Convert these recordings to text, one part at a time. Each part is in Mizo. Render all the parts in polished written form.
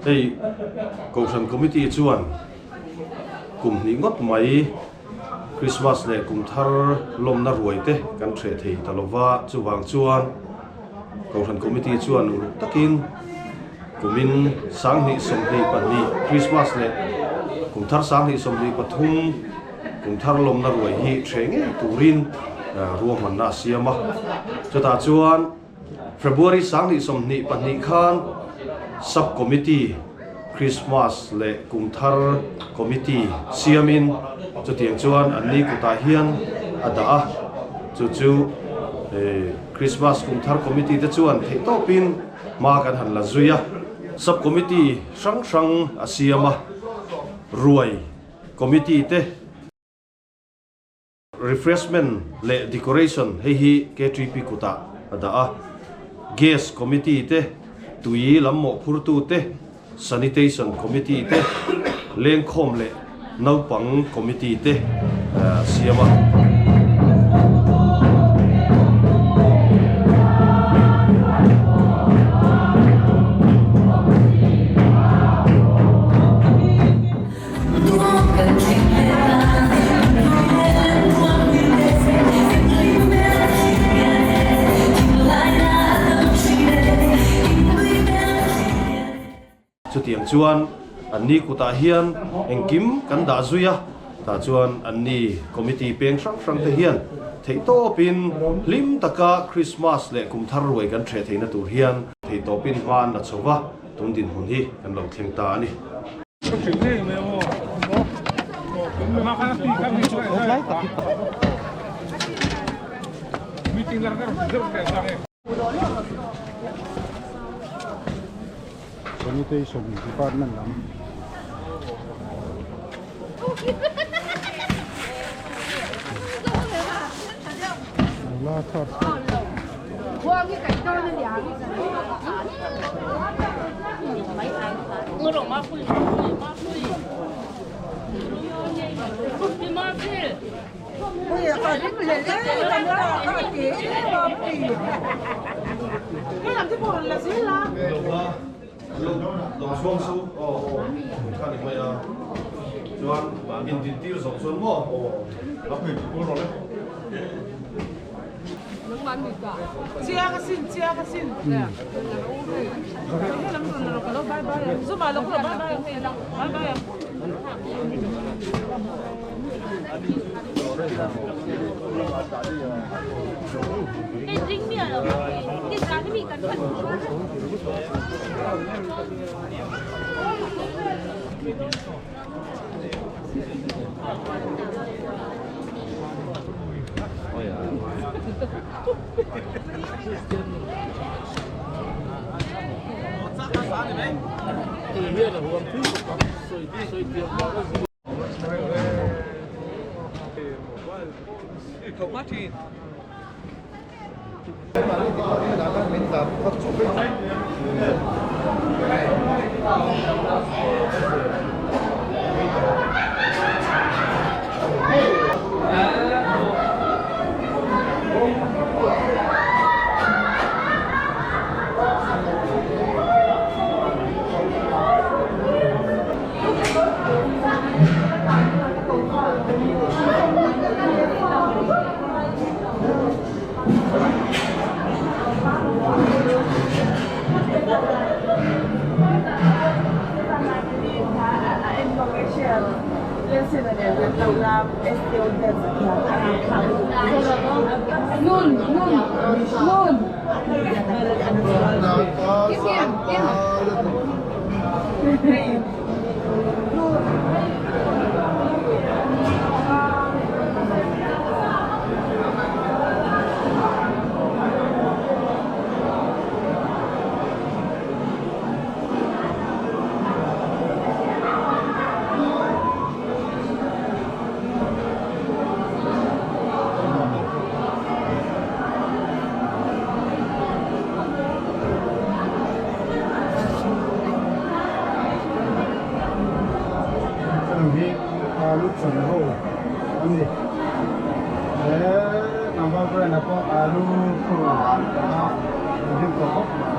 Hei Kohhran Committee chuan kum hnih ngawt mai Christmas leh kum thar lawmna ruai te kan hreh thei ta lova, chuvang chuan Kohhran Committee chuan uluk takin kumin 2022 Christmas leh kum thar 2023 kum thar lawmna ruai hi hreh ngei turin ruahmanna a siam a, chutah chuan February 2022 khan Sub Committee Christmas leh kum thar Committee siamin chutiang chuan an ni kutah hian a dah a, chu chu Christmas kum thar Committee te chuan theihtawpin hma kan han la zui a. Sub Committee hrang hrang a siam a, ruai Committee te. Refreshment leh decoration hei hi KTP kutah a dah a, Gas Committee te, tui lam mawhphurtu te, Sanitation Committee te, lengkhawm leh naupang Committee te a siam a. Chutiang chuan anni kutah hian engkim kan dah zui a, tah chuan anni committee peng hrang hrang te hian theihtawpin hlim taka Christmas leh kum thar ruai kan hreh theihna tur hian theihtawpin hma an la chho va, tun dinhmun hi kan lo thleng ta a ni. Sanitation department lam. La thar Alu chan ho an ni. He tlangval brand ah pawh alu phur a an hlim tawh khawp mai.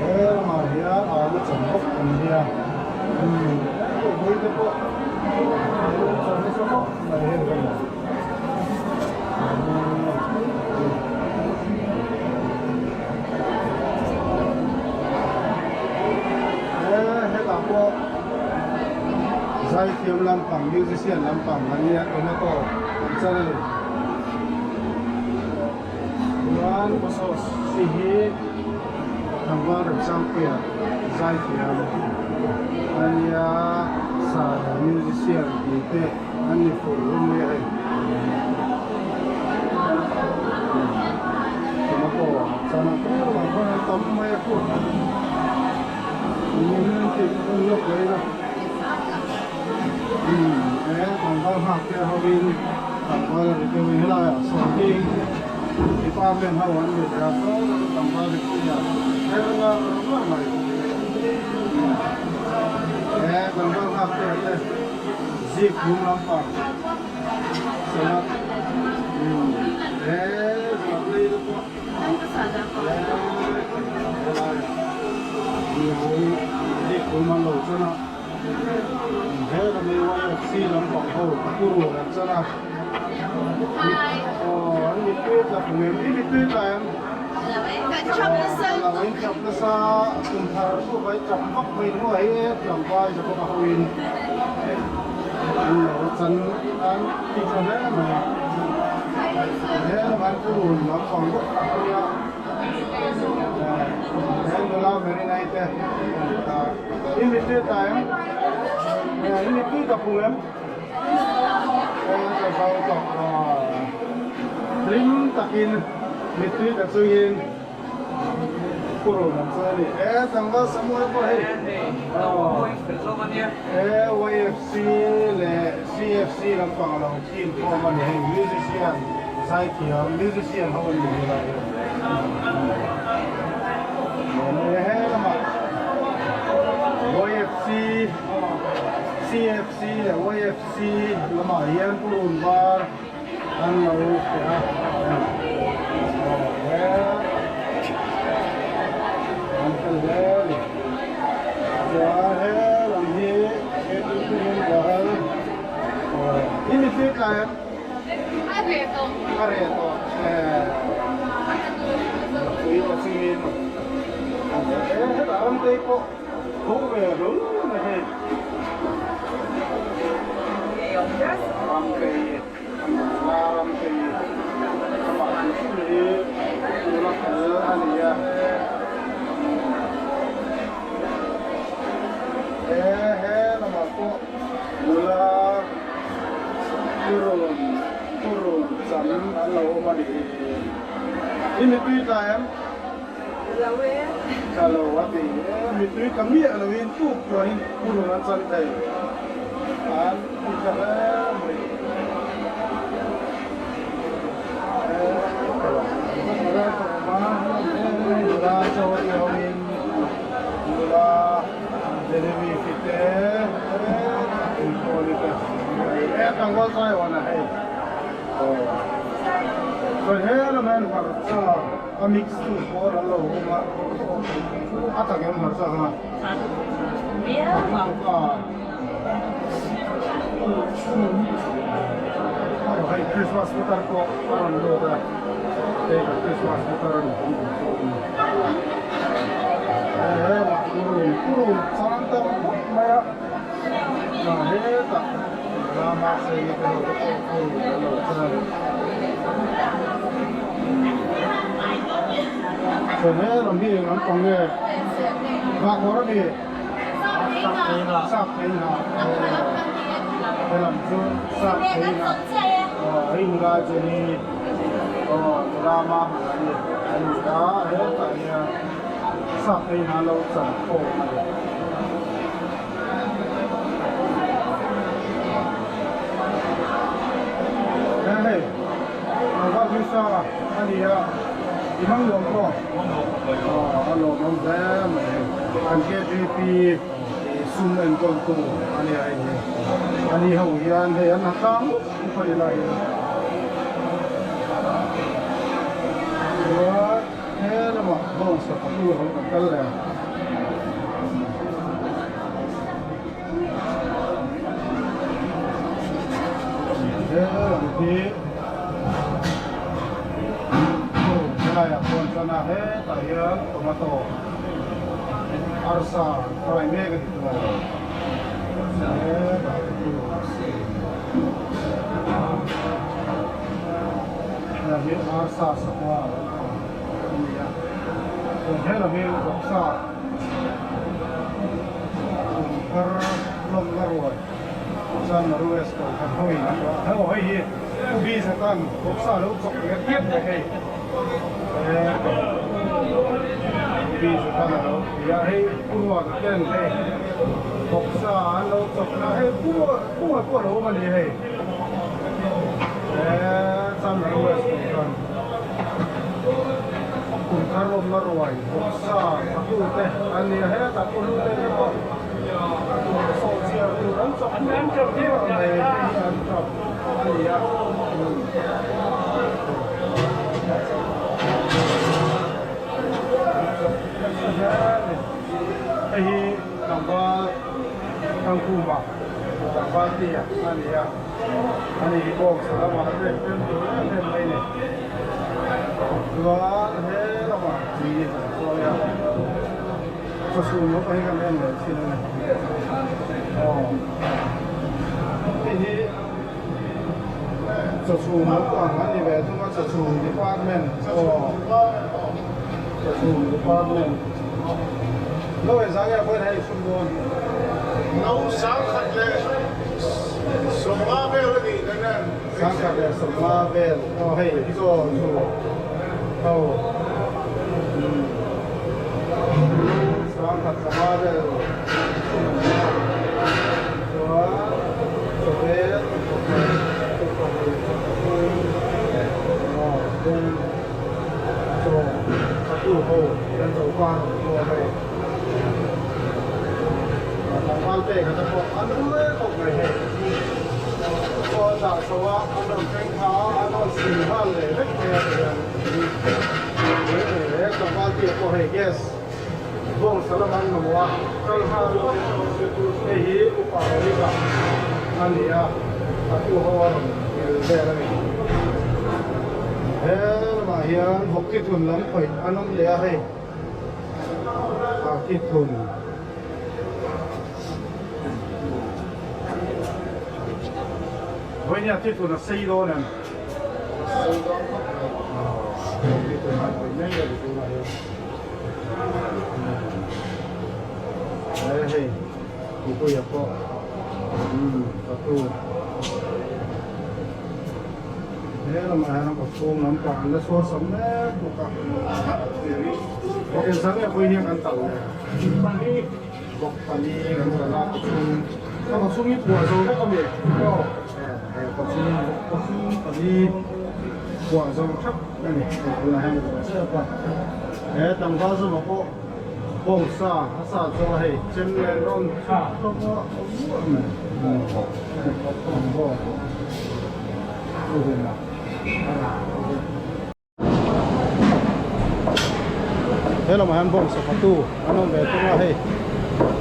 He lamah hian alu chan bawk an nia. He pui te pawh alu chan nasa khawp mai heng ka hmu. Hetah pawh zaithiam lampang musician lampang an nia tomato an char a ni. Chuan hei hi tlangval Remsangpuia zaithiam a nia sa musician tih te an ni fur hlawm mai a hei. Tomato chana tlem ang khawn an tam mai a khu. Min tih hun lawk leh ila. He tlangval nghak te hovin tlangval a ri deuhin helaiah sawn hi department ho an ni leh a saw tlangval ri pui a her ngar ngar mai. He tlangval nghak te te zik hnung lampang salad he zuarlei te pawh he kum an lo chan a he lam hi YFC lampang ho purun an chan a aw an mittui tla kum em i mittui tla em lo in tap nasa kum thar chu vai tap vak mai hnuai hi tlangval zawk a hawiin an lo chan an ti tha hle mai he lamah hian purun lampang bawk a nia he nula Marina-i te i mittui ta em i mittui ta phung em he ka zo tawh hlim takin mittui ta chungin Purun an chu a ni e, tlangval Samuel pawh hei e YFC leh CFC lampang a lo team khawm a ni hei musician zaithiam musician ho an ni helai hi e he lamah YFC CFC leh YFC lamah hian purun var An lo pe a, an fel hle a ni. Chuan he lam hi i mittui tlai em? A reh tawh. A reh tawh e. Mittui tla chungin e hetah ramtei pawh tho ve hlul mai hei. Ramtei. La ram te hi amah hrim hrim hi nula fel a ni a. He he lamah pawh nula purun purun chan an lo awm a ni hi. I mittui tla em? Lo e. Tla lo a ti e. Mittui tla miah loin tuk chuanin purun an chan thei. An ti tla hle mai. Nula chaw ti hoin nula Genevieve te Inkhawli te e tlangval zai awn a hei. Chuan he lamah hian hmarcha a mix tu pawl an lo awm a, a tak em hmarcha kha? Aw hei Christmas putar pawh a rawn lut a, hei kan Christmas putar a ni. He lamah purun purun chang tam khawp mai a, hetah Rama Seni te ho te pawh purun an lo chan. Chuan he lam hi eng lampang nge? Nghahkhawr a ni. Sap phei hna he lam chu sap phei hna aw hei nula Jenny aw nula Mama hi a ni a hetah hian sap phei hna lo chan khawm a ni. He hei Tlangval Hluisanga a ni a i hmang nuam pawh aw a lawmawm hle mai hei kan KGP Sum enkawltu a nia hei hi. Ani ho hian hei an ha tlang mup mup a ni lai hi. Chuan he lamah bawngsa pahnih ho kan kal leh a. He lam hi helaiah pawh chuan a hetah hian tomato arsa fry mek a ni thung a hetah helai hi arsa sangha a ni a chuan helam hi vawksa. Kumthar lawmna ruai chuan Marues ko khan hawi a hlawh a, hei hi Pu Biza tan bawksa lo chawk leh piap mai hei Pu Biza tan a lo ti a, hei Pu Ruata ten hei bawksa an lo chawk na hei Pu Pu a pawh a lo awm a ni hei chuan Marues ko khan Kumthar lawmna ruai. Vawksa tute an ni a, hetah pawh hlute te pawh sawhchiar tur an chawp nual mai te hi an chawp a ni a. Hei hi tlangval Thangkhuma tlangval tia a ni a, ani hi bawngsa lamah te tel tur em em mai a ni. Chuan he lamah tui a chawi a, chawchhum rawng hi kan en leh thin a ni. Aw hei hi chawchhum lampang a ni ve thung a, chawchhum department aw chawchhum department no engzah nge pawhin hei sum dawn. No sangkhat leh sawmnga vel a nih dan en. Sangkhat leh sawmnga vel aw hei chaw chu ho sangkhat sawmnga vel chuan chawbel chaw fatu ho an choka pawh hei tlangval pek te pawh an rui khawp mai hei. Chaw dah chho a, an rawn thleng kha a, an rawn sil nghal leh vek mai a tihian he he tlangval tih pawh hei gas bawngsa lam an mamawh a, kal nghal vak hei hi upa Rika a ni a, a tu ho a rawn kil vel a ni. He lamah hian vawk thithun lam khawih an awm leh a hei a thithun. Vawinia thi tun a sei dawn em? Sei dawn khawp mai. Thi tun a khawih mai a ni tunah hian. He hei Pupuia pawh tatu. He lamah hian a kawchhung lampang an la chhuar sam mek bawk a. Engzah nge vawinia kan talh le? Bawk pali kan kal a kawchhung ka kawchhung hi phuah zo vek a mi aw he kawchhung kawchhung pali phuah zo thap a ni hei tunah hian ka chep a he tlangval zawmah pawh bawngsa a sa chu a hei chem leh rawn chhuk hlawk a awm mai bawng chu He lamah hian bawngsa fatu an awm ve thung a hei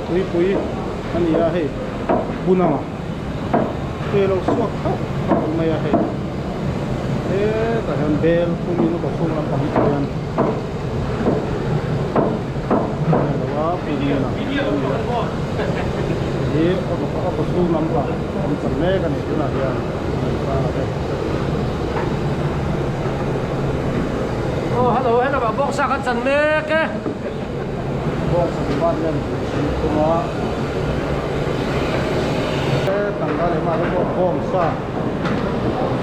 tuipui a ni a hei bunanga tui a lo chhuak thauh thauh mai a hei hetah hian bel khumin a kawchhung lampang hi chuan hi a kawchhung lampang an chan mek a ni tunah hian. Aw hello hello ah bawngsa kan chan mek e. Bawngsa department an tum a. He tangka leh mah te pawh bawngsa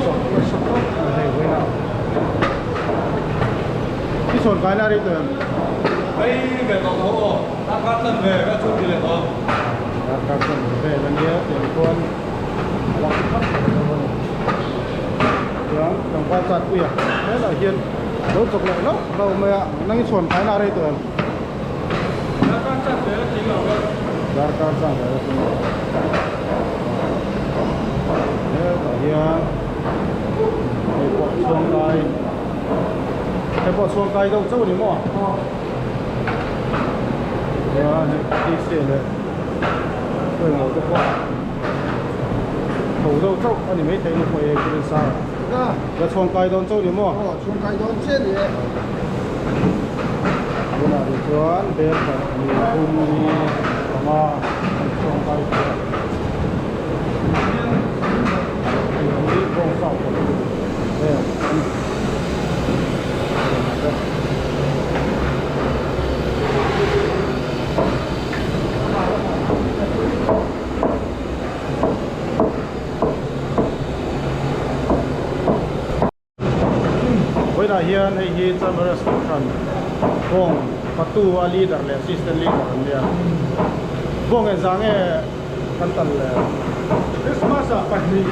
chawp nasa khawp mai hei vawiin a. I chhawn kai na rei tawh em? Rei ve tawh tho aw. Darkar chan ve ka chhun ti leh tawh. Darkar chan ve vel ania tiang chuan. A lang khap lo a ni. Chuan tlangval chat pui a helai hian lo chawk leh hlauh hlauh mai a nang i chhuan khai na rei tawh em? Darkar zan vel atang a hetah hian hei pawh chhuang kai hei pawh chhuang kai deuh chauh a ni maw chuan hei taxi leh englo te pawh tho deuh chauh a ni maithei a ni pawh e green sar la chhuang kai dawn chauh a ni maw chhuang kai dawn chiah a ni e. Tunah rih chuan bel khat ni thum ni panga an chhuang kai tawh a. Hei hi bawngsa pawlh vel a ni. Vawiinah hian hei hi Chamara Kohhran bawng fatu a leader leh assistant leader an nia. Bawng engzah nge kan tal le? Christmas ah pahnih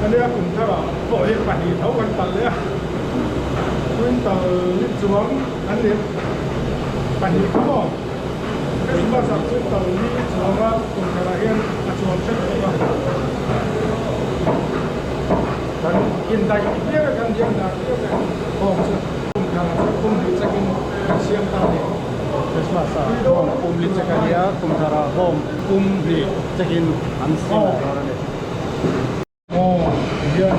ka nia kum tharah pawh hi pahnih tho kan tal leh a, quintal ni chuang an ni pahnih kha maw? Christmas ah quintal ni chuang a kum tharah hian a chuang hret bawk a. Kan indaih viau e, kan diam dar viau e, bawng chu kum thar chu pum li chekin kan siam ta a ni. Christmas ah bawng pum li chek a nia, kum thar ah bawng pum li chekin an siam leh dawn a ni. Aw hian.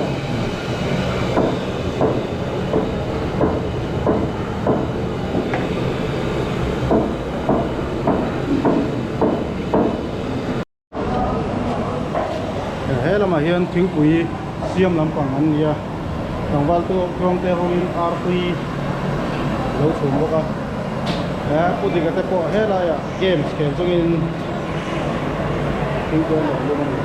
He lamah hian thingpui siam lampang an ni a tlangval tluang te rawngin artui lo chhum bawk a he pu dika te pawh helaiah games khel chungin thingpui an lo lum a ni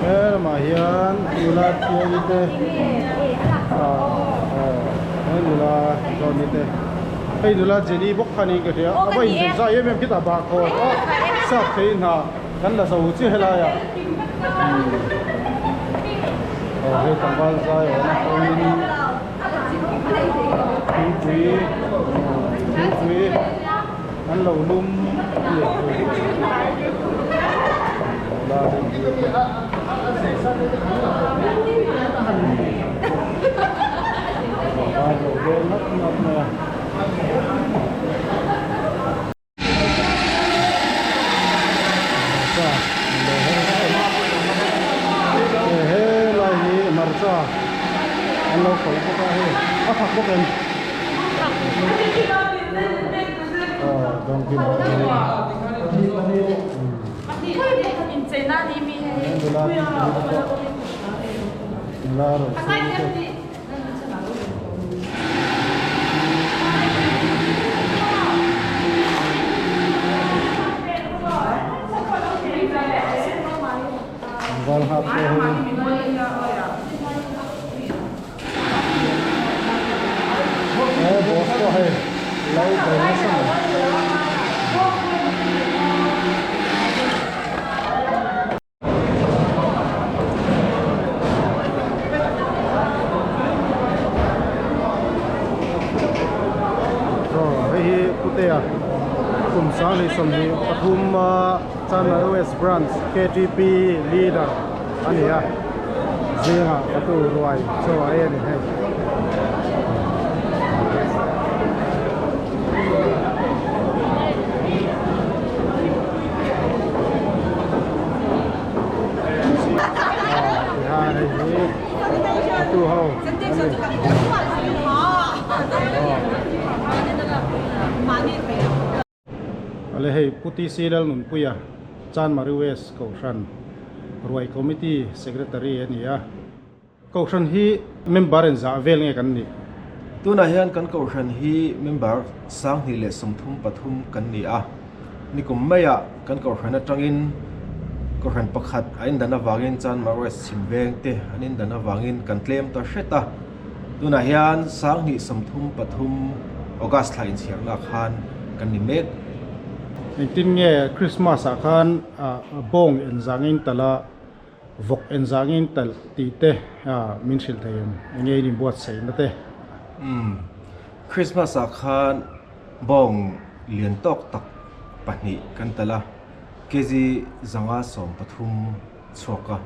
he lamah hian nula thiangi te ah he nula zawni te. Hei nula Jenny bawk kha niin ka hria, a va inzui zai em em khitah bah khawn a sap thei hna kan la zo chiah helai ah aw hei tlangval zai a awm a awmin thingpui thingpui an lo lum a ni nula Tlangval lo vel ngat ngat mai a. Hmarcha an lo her em a helai hi hmarcha an lo kawlh bawk a hei a thak bawk em aw dawngkim ah nula rawh se. Val hak te ho in he boss pawh hei lo bei nasa mai. Aw hei hi Putea kum 2023 a Chanmar West Branch KTP leader a ni a zingah fatu ruai chaw a ei a ni hei. Ale hei Pu TC Lalnunpuia Chanmari West Kohhran Ruai Committee Secretary a ni a. Kohhran hi member in zah vel nge kan nih? Tunah hian kan kohhran hi member 2033 kan ni a, nikum maiah kan kohhran atangin kohhran pakhat a indan avangin Chanmar West chhim veng te an indan avangin kan tlem ta hret a, tunah hian 2033 August thla inchhiarna khan kan ni mek. Engtin nge Christmas ah khan bawng enzangin tala Vawk enzangin talh tih te min hrilh thei em? Enge in inbuatsaihna te? Umm, Christmas ah khan bawng lian tawk tak pahnih kan talh a, kg 130 chhuak a,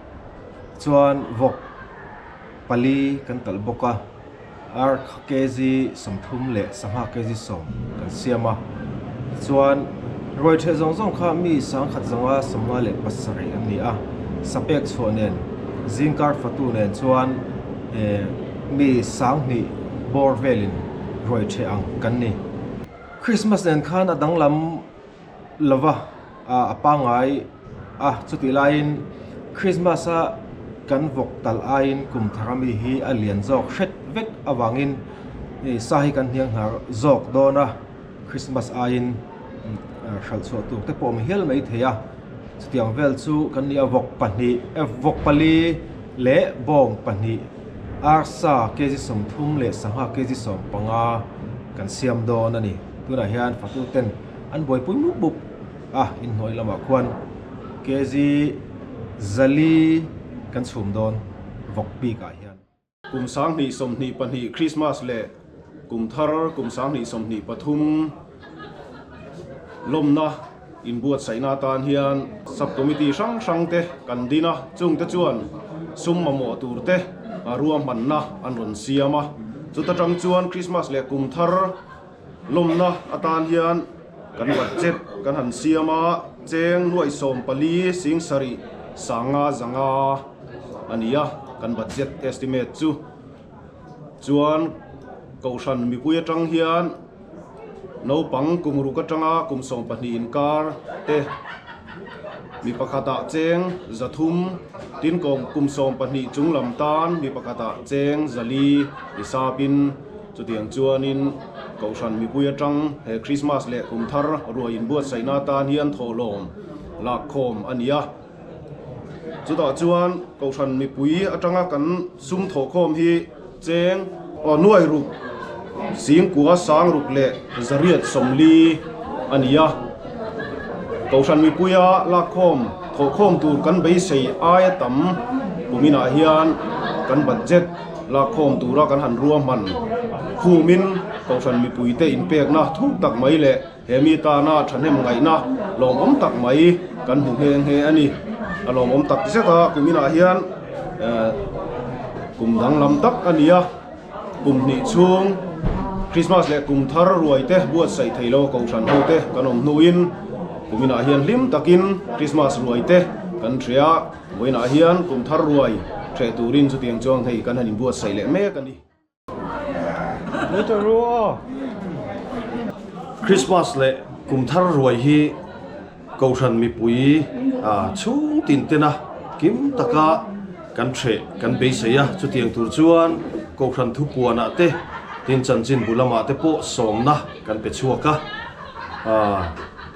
chuan vawk pali kan talh bawk a, ar kg 30 leh sangha kg 10 kan siam a, tichuan ruai ṭheh zawng zawng kha mi 1557 an ni a, sapek chhuah nen zingkar fatu nen chuan eh mi 2000 bawr velin ruai ṭheh ang kan ni. Christmas nen khan a danglam lova a pangngai a, chutih laiin Christmas a kan vawk talh aiin kum thar ami hi a lian zawk hret vek avangin sa hi kan hniang hnar zawk dawn a, Christmas aiin hralh chhuah tur te pawh awm hial mai thei a, chutiang vel chu kan ni a vawk pahnih vawk pali leh bawng pahnih arsa kg 30 leh sangha kg 15 kan siam dawn a ni. Tunah hian fatu ten an buaipui mup mup a, inhnuai lamah khuan kg 400 kan chhum dawn vawk bik ah hian. Kum 2022 Krismas leh kum thar kum 2023 lawmna inbuatsaihna atan hian Sub Committee hrang hrang te kan din a, chung te chuan sum mamawh tur te ruahmanna an rawn siam a, chuta tang chuan Krismas leh kum thar Lawmna atan hian kan budget kan han siam a, cheng nuaih 14 sing sarih sanga zanga a ni a, kan budget estimate chu. Chuan Kohhran mipui atang hian naupang kum ruk atanga kum 12 inkar te mi pakhatah cheng 300, tin kum 12 chung lam tan mi pakhatah cheng 400 hisapin Chutiang chuanin Kohhran mipui atang he Krismas leh kum thar ruai inbuatsaihna atan hian thawhlawm lakkhawm a ni a. Chutah chuan Kohhran mipui atanga kan sum thawhkhawm hi cheng aw nuai ruk singkua sang ruk leh zariat 40 a ni a. Kohhran mipuia lakkhawm thawhkhawm tur kan beisei aia tam kuminah hian kan budget Lakkhawm tura kan han ruahman khumin Kohhran mipuite inpekna thuk tak mai leh he mi tana thahnem ngaihna lawmawm tak mai kan hmu nghe nghe a ni. A lawmawm tak zet a, kuminah hian kum danglam tak a ni a, kum hnih chhung Krismas leh kum thar ruai te buatsaih thei lo Kohhran hote kan awm hnuin kuminah hian hlim takin Krismas ruai te kan hria a. Vawiinah hian kum thar ruai hreh turin chutiang chuan hei kan han inbuatsaih leh mek a ni. Christmas leh kum thar ruai hi Kohhran mipui chhung tin tena kim taka kan hreh kan beisei a, chutiang tur chuan Kohhran thupuanah te tin chanchin bu lamah te pawh sawmna kan pe chhuak a.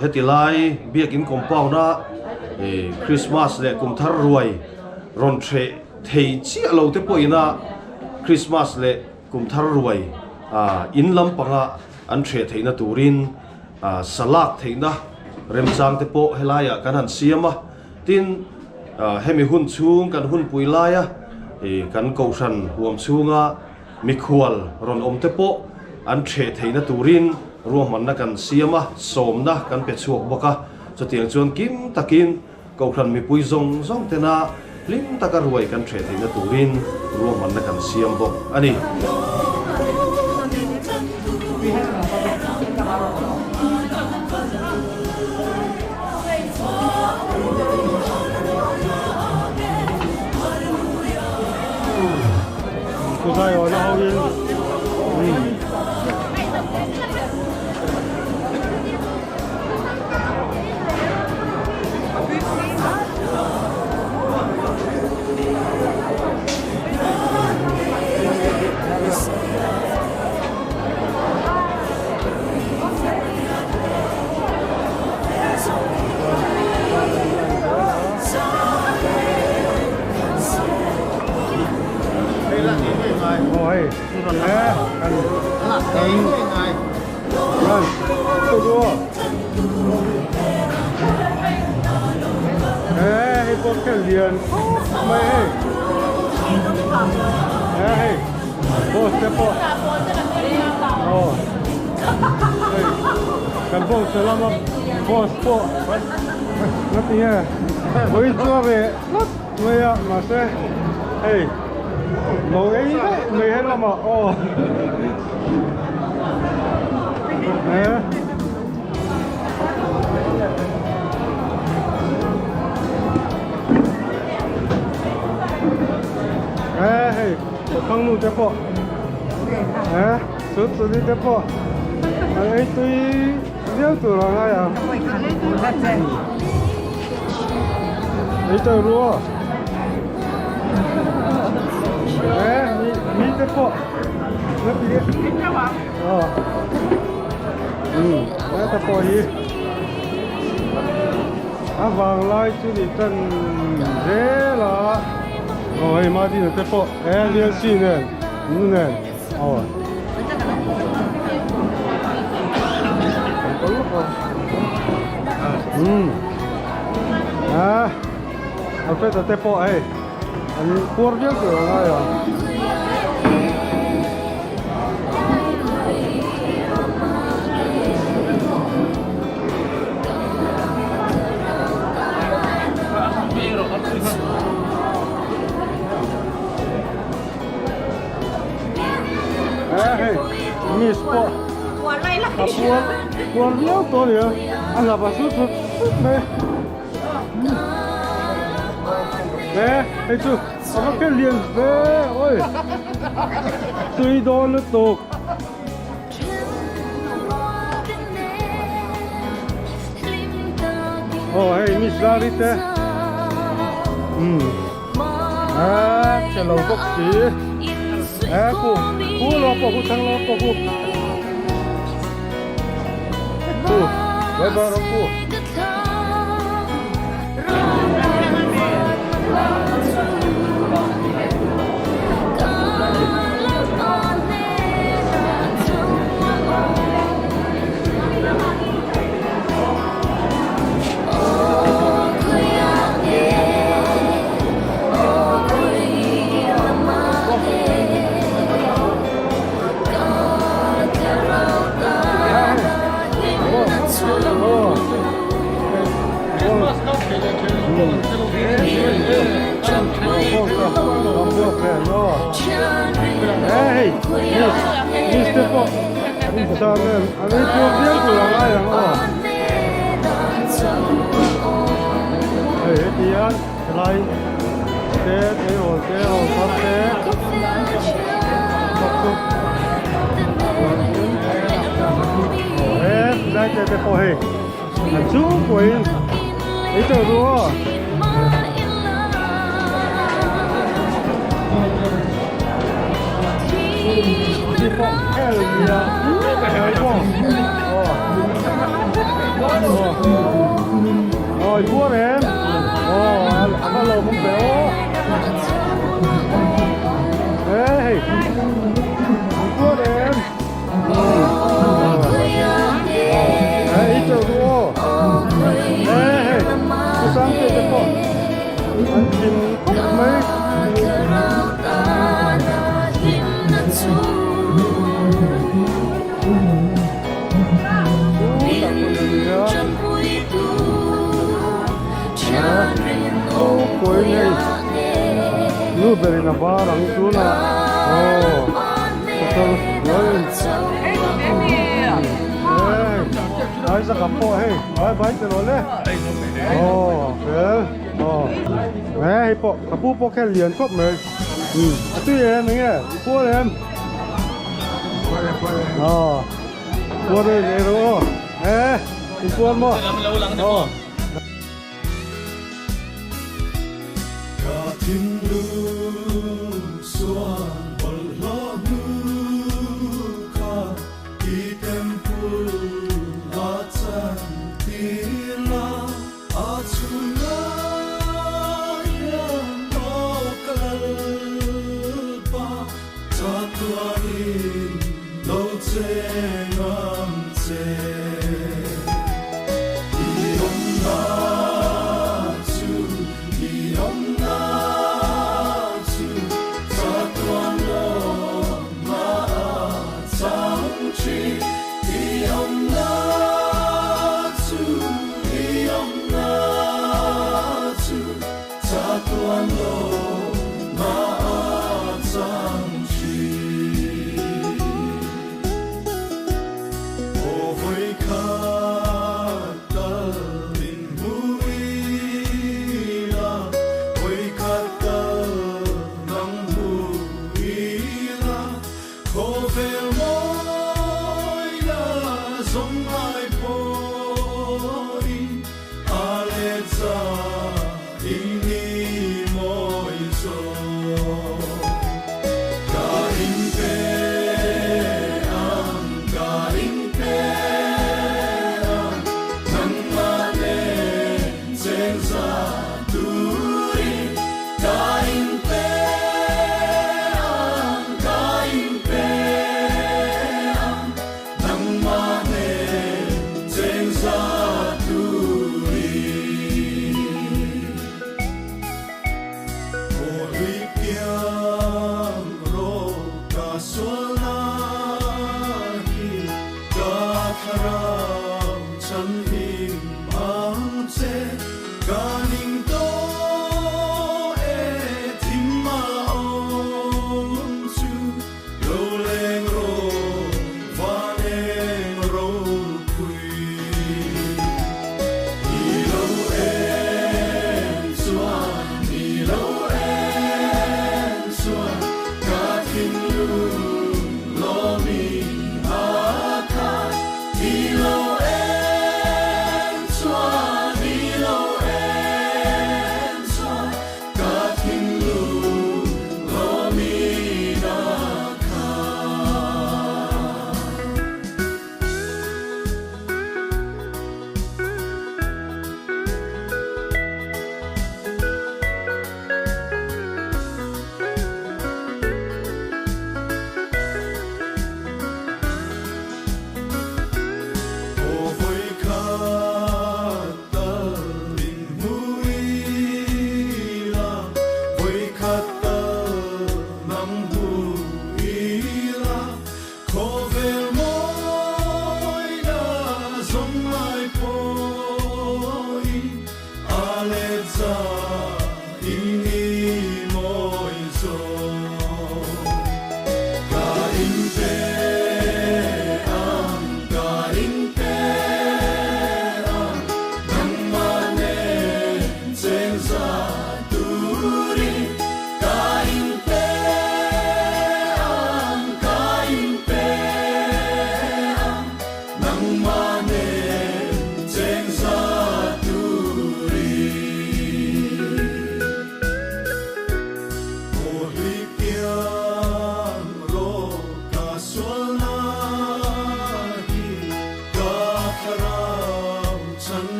Heti lai biakin compound a Christmas leh kum thar ruai rawn hreh thei chiah lo te pawhin a Christmas leh kum thar ruai in lampanga an hreh theihna turin salak theihna remchang te pawh helaiah kan han siam a. Tin, hemi hun chhung kan hunpui laia kan kohhran huam chhunga Mikhual rawn awm te pawh an ṭheh theihna turin ruahmanna kan siam a, sawmna kan pe chhuak bawk a. Chutiang chuan kim takin Kohhran mipui zawng zawng tena hlim taka ruai kan ṭheh theihna turin ruahmanna kan siam bawk a ni. Kan bawngsa lama boss pawh nga ti nge vawiin chu a reh tlat mai a mahse hei lo ei daih mai he lamah aw eh. Eh hei thang nu te pawh eh chu chu ni te pawh an ei tui viau tur a ngai ang ei tawh ru aw eh mi mi te pawh na ti aw um heta pawh hi a vang lai chu ni tan zel a aw hei Madina te pawh eh Liansi nen nu nen aw um ah Alfred-a te pawh hei an puar viau tur a ngai a. Miss pawh a puar puar viau tawh a ni a a hlap a sut sut sut mai e hei chu a va khelh lian ve oi tui dawn lutuk. Aw hei miss Lali te umm ah che lo bawk si eh khu khu lo pawh khu thang lo pawh khu khu bye bye rawh khu. Nu berin a var ang tunah aw pasal hnuai hei Isaac a pawh hei vai vai te lo le aw fel aw he hei pawh ka pu pawh khen lian khawp mai a tui em enge i puar em aw puar em ei rawh aw he i puar maw aw. Ka thinlung chuan bawlhhlawh hnu kha i temple a chantir la, a chhunah hian aw ka Lalpa chatuanin lo cheng ang che. I awmna.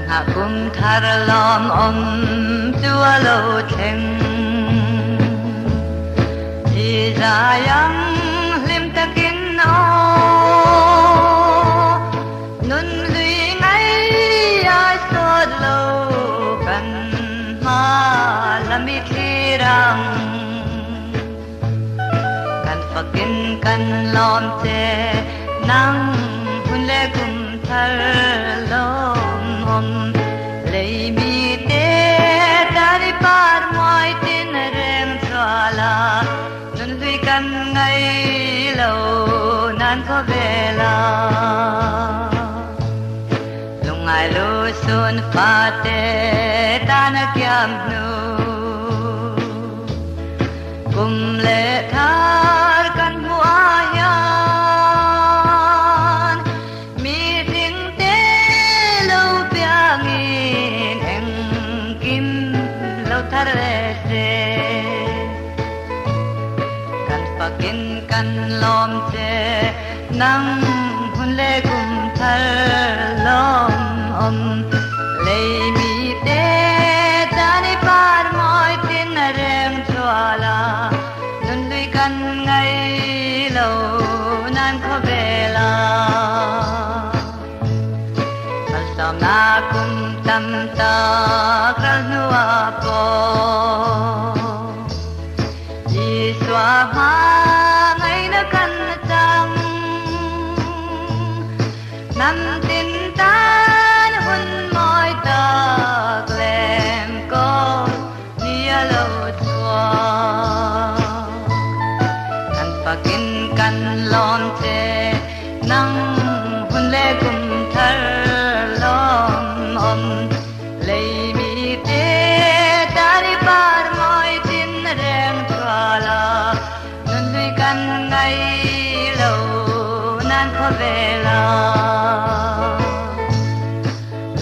Ngah kum thar lawmawm chu a lo thleng. I zai ang hlim takin aw, nun hlui ngai ai sawt lo kan hma lam i thlir ang. Kan fakin kan lawm che nang hun leh kum thar lawmawm lei mi te tan i par muai tin reng chhuah la nun hlui kan ngai lo nan khaw vel a lungngai lu sun fa te tan a kiam hnu kum leh thar kan hmuh ah hian mi ding te lo piangin engkim lo thar leh se. Kan fakin kan lawm che nang hun leh kum thar lawmawm lei mi te tan i par mawi tin a reng chhuah la nun hlui kan ngai lo nan khaw vel a malsawmna kum tam tak ral hnuah pawh Isua hma ngaihna kan chang. Hnam tin tan hun mawi tak lem kawl ni a lo chhuak. Kan fakin kan lawm che nang hun leh kum thar lawmawm lei mi te tan i par mawi tin reng chhuah la nun hlui kan ngai lo nan khaw vel a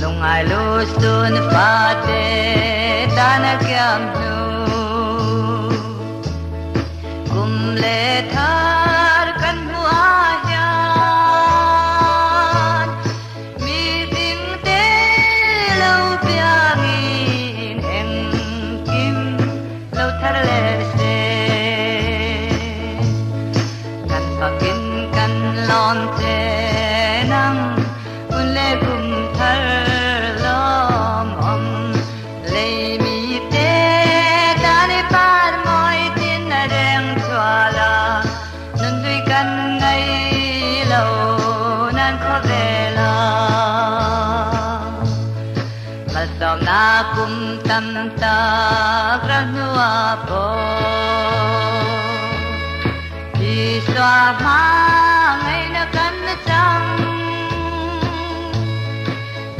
lungngai lu sun fa te tan a kiam hnu kum leh thar kan hmuh ah hian mi ding te lo piangin engkim lo thar leh se. Kan fakin kan lawm che nang hun leh kum thar lawmawm lei mi te tan i par mawi tin a reng chhuah la nun hlui kan ngai lo nan khaw vel a malsawmna kum tam tak ral hnuah pawh Isua hma ngaihna kan chang.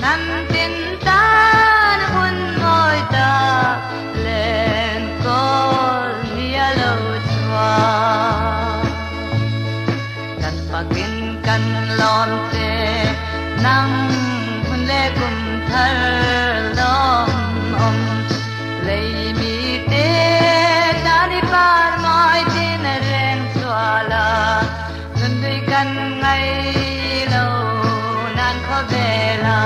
Hnam tin tan hun mawi tak len kawl ni a lo chhuak. Kan fakin kan lawm che nang hun leh kum thar lawmawm lei mi te tan i par mawi tin reng chhuah la nun hlui kan ngai lo nan khaw vel a.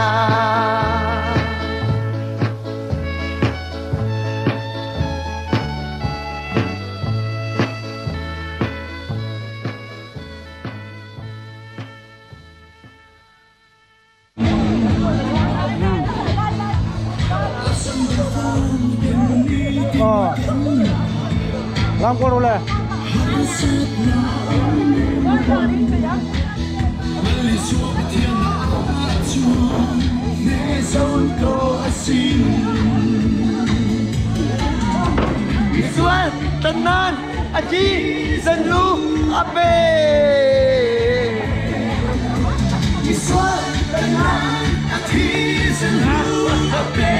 Lam ko le. Isual tenan aji zenlu ape. Isual tenan aji zenlu ape.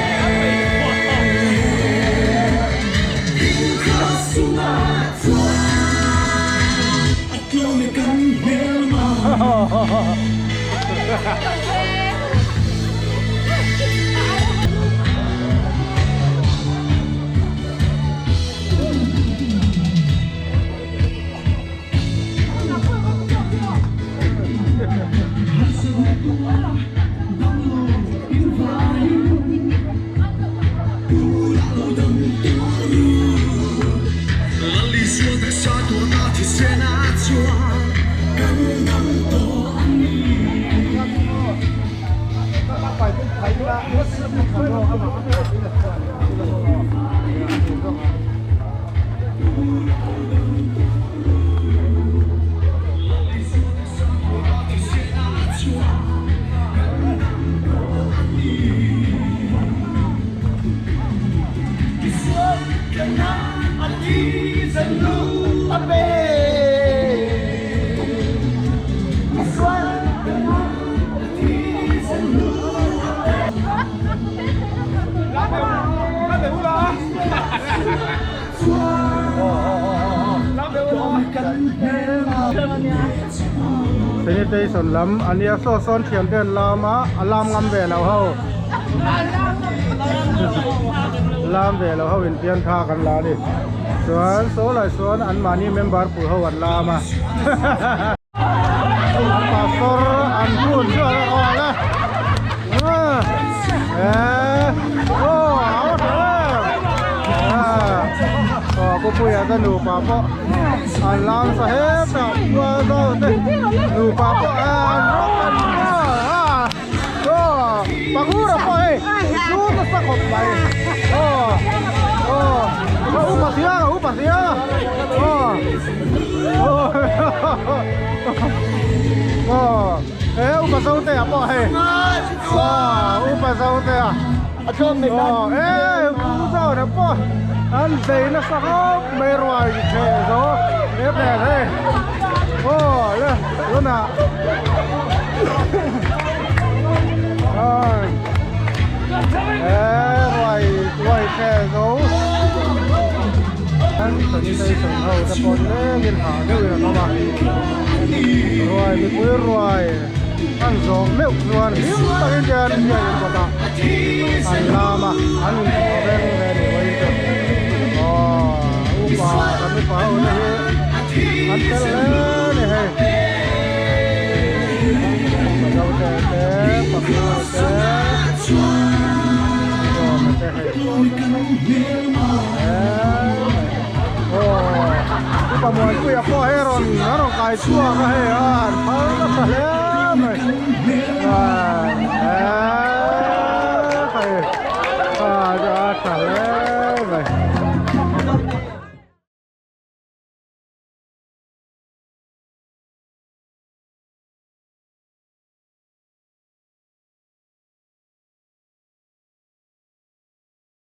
Sanitation lam ania saw sawn thian te an lam a a lam ngam ve lo ho lam ve lo ho in pian tha kan la a ni chuan saw lai sawn an mahni member pui ho an lam a. Pastor an hun chu a aw le aw aw aw pu puia te nupa pawh an lam sa heta kua zo te nupa pawh an rawk an aw pangura pawh hei chu nasa khawp mai aw aw upa sia upa sia aw Aw he upa zo te ah pawh hei aw upa zo te ah aw e u zo te pawh an bei nasa khawp mai ruai theh zo lep leh hei aw le tunah e ruai ruai theh zo. An sanitation ho te pawh lengin hah deuhin an awm a, ruai mipui ruai an zawng meuh chuan hlim takin te an biak in kawtah an lam a, an inthawh reng ve a ni vawiin chu. Aw upa kan upa ho te hi an fel hle a ni hei. Mizo te te Papua te Rome te hei. Upa Muanpuia pawh hei rawn a rawn kai chhuak a hei a an phal nasa hle mai eee hei a tha hle mai.